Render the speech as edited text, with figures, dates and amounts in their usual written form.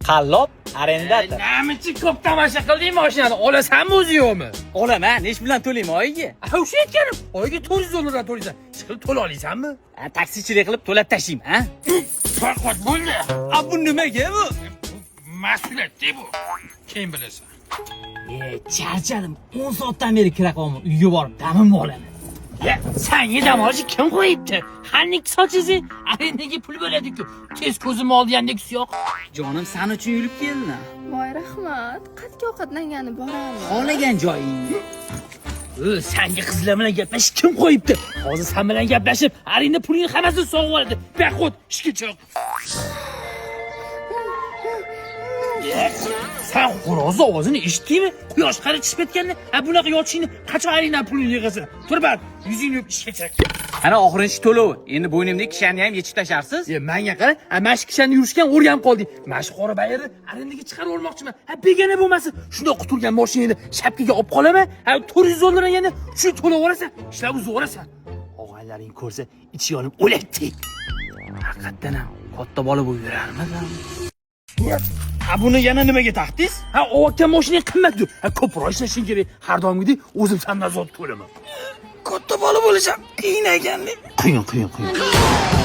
Qallob арендатор. Namichi ko'p tomosha qilding mashinani? Olasanmi o'zi yo'qmi? Olaman, nechi bilan to'layman oyiga? Ha, o'sha aytganim. Oyiga 400 dollardan to'laysan. Chiqib to'la olasanmi? Ha, taksichilik qilib to'lab tashlayman, ha? Farqot bo'ldi. A bu nimaga bu? Mas'uliyat bu. Keyin bilasan. E, charchadim. 10 soatdan beri kira qilyapman. Uyga borib damimni olaman. Ya, sanga dam olishni kim qo'yibdi? Xanning sochizi arendaga pul bo'ladi-ku. Tez ko'zim oldi yo'q. Jonim, san uchun yurib keldim. Voy, rahmat. Qatga ovqatlangani boramiz. Xohlagan joyingga. Ö, sanga qizlar bilan gaplashish kim qo'yibdi? Hozir sen bilan gaplashib, arenda pulingni hammasini sog'ib oladi. Bexud, ishga chiq. Ye, sen xo'roz ovozini eshitdingmi? Quyosh qara chiqib ketganda, ha bunaqa yotishingni qachon arenda pulini yig'asan? Tur bar, yuzingni yuvib ishga chiq. Ana oxirinchi to'lovi. Endi bo'ynimdagi kishanni ham yechib tashlarsiz. E, menga qara, ha mana shu kishanni yurishgan o'rganib qolding. Mana shu qora bayirni arendaga chiqarib olmoqchiman. Ha begona bo'lmasin. Shundoq qutulgan mashinangni shapkaga olib qolaman. Ha 400 dollardan yana shuni to'lab yuborasan. Ishlab uzib yuborasan. Og'aylaring ko'rsa ichi yonib o'ladi. Haqiqatdan ham katta bola bo'lib yurarmidim. Ha buni yana nimaga taqdingiz? Ha ovotgan mashinang qimmat-ku. Ha ko'proq ishlashing kerak. Har doimgidek o'zim sandan zot ko'raman. Katta bola bo'lish ham qiyin ekan. Qiyin, qiyin, qiyin.